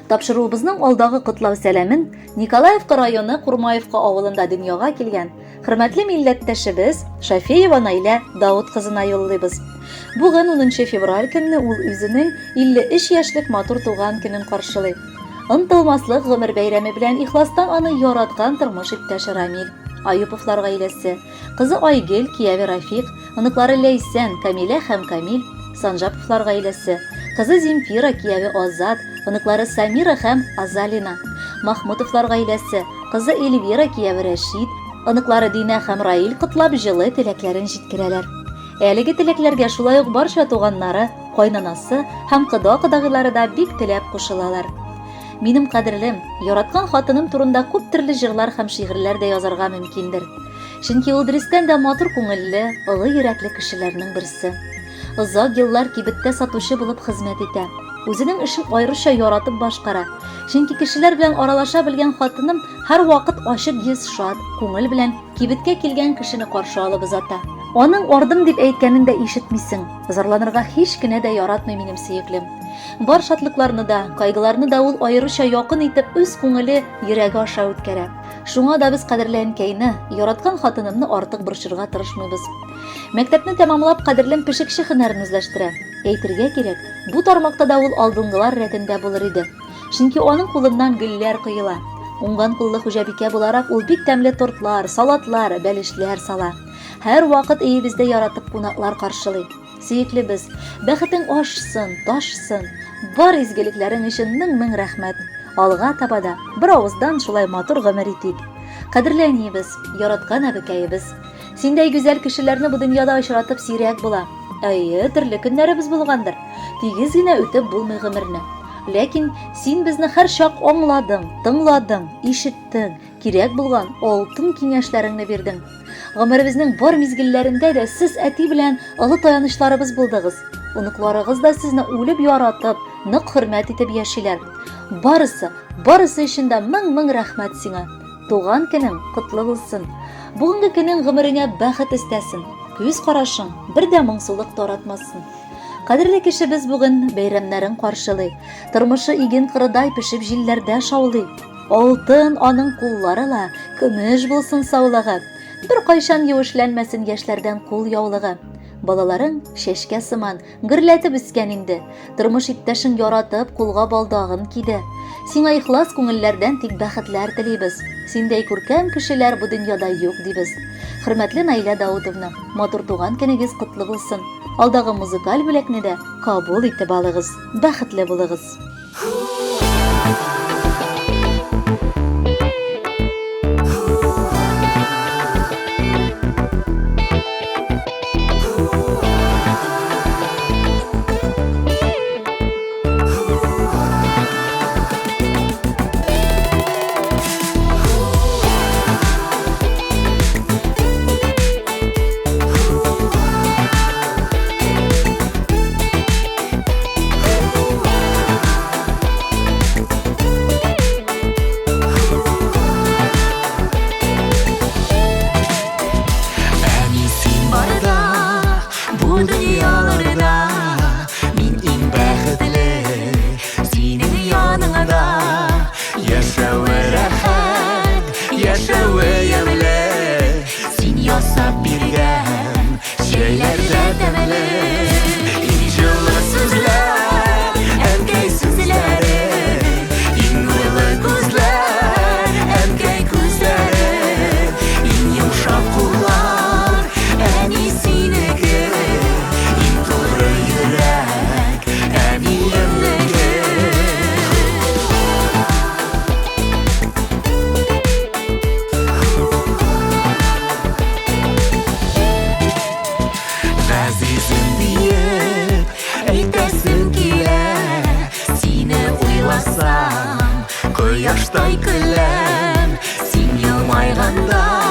Тапшыруыбызның алдагы котлау сәламен Николаевка районы Курмаевка авылында дөньяга килгән хөрмәтле милләттәшебез Шафеева Наилә Даут кызына юллыйбыз. Бүген 10 февраль көнне ул үзенең 53 яшьлек матур туган көнен каршылый. Онтылмаслык гомер бәйрәме белән ихластан аны яраткан тормыш иптәше Рамил, Аюповлар гаиләсе, Кызы Айгөл, кияве Рафик, оныклары Ләйсән, Камилә һәм Камил, Санжаповлар гаиләсе, кызы Земфира, кияве Азат, оныклары Самира һәм Азалина, Махмутовлар гаиләсе, кызы Эльвира, кияве Рәшит, оныклары Динә һәм Раил котлап җылы теләкләрен җиткерәләр. Әлеге теләкләргә шулай ук барча туганнары, кайнанасы һәм кода-кодагыйлары да бик теләп кушылалар. Минем кадерлем, яраткан хатыным турында күп төрле җырлар һәм шигырьләр дә язарга мөмкиндер. Чөнки ул дөрестән дә матур күңелле, олы йөрәкле кешеләрнең берсе. Озак еллар кибеттә сатучы булып хезмәт итә. Үзенең эшен аеруча яратып башкара. Чөнки кешеләр белән аралаша белгән хатыным һәрвакыт ачык йөз, шат күңел белән кибеткә килгән кешене каршы алып озата. Аның ардым дип әйткәнен дә ишетмисең. Зарланырга һич кенә дә яратмый минем сөеклем. Бар шатлыкларны да, кайгыларны да ул аеруча якын итеп үз күңеле, йөрәге аша үткәрә. Шуңа да без кадерле әнкәйне, яраткан хатынымны артык борчырга тырышмыйбыз. Мәктәпне тәмамлап, кадерлем пешекче һөнәрен үзләштерә. Әйтергә кирәк, бу тармакта да ул алдынгылар рәтендә булыр иде. Чөнки аның кулыннан гөлләр коела. Уңган куллы хуҗабикә буларак, ул бик тәмле тортлар, салатлар, бәлешләр сала. Һәрвакыт өебездә яратып кунаклар каршылый. Сөеклебез, бәхетең ашсын, ташсын. Бар изгелекләрең өчен мең-мең рәхмәт. Алга таба да бер авыздан шулай матур гомер итик. Кадерле әниебез, яраткан әбекәебез. Синдәй гүзәл кешеләрне бу дөньяда очратып сирәк була. Әйе, төрле көннәребез булгандыр. Тигез генә үтеп булмый гомерне. Ләкин син безне һәрчак аңладың, тыңладың, ишеттең, кирәк булган алтын киңәшләреңне бирдең. Гомеребезнең бар мизгелләрендә дә сез әти белән олы таянычларыбыз булдыгыз. Оныкларыгыз да сезне үлеп яратып, нык хөрмәт итеп яшиләр. Барысы, барысы өчен дә мең-мең рәхмәт сиңа. Туган көнең котлы булсын. Бүгенге көнең гомереңә бәхет өстәсен. Күз карашың бер дә моңсулык таратмасын. Кадерле кешебез бүген бәйрәмнәрен каршылый. Тормышы иген кырыдай пешеп җилләрдә шаулый. Алтын аның куллары ла, көмеш булсын саулыгы. Беркайчан юешләнмәсен яшьләрдән кул яулыгы. Балаларың чәчкә сыман, гөрләтеп үскән инде. Тормыш иптәшең яратып, кулга балдагын киде. Сиңа ихлас күңелләрдән тик бәхетләр телибез. Синдәй күркәм кешеләр бу дөньяда юк дибез. Хөрмәтле Наилә Даутовна, матур туган көнегез котлы булсын. Алдагы музыкаль бүләкне дә кабул итеп алыгыз. Бәхетле булыгыз. Әни син барда, бу дөньяларда мин иң бәхетле, синең яныңда яшәве рәхәт, яшәве ямьле, син ясап биргән Чәйләр дә тәмле, иң җылы сүзләр, әнкәй сүзләре, иң нурлы күзләр, әнкәй күзләре, иң йомшак куллар, әни синеке, иң туры йөрәк, әниемнеке. Газизем диеп әйтәсем килә, сине уйласам, кояштай көләм, син елмайганда.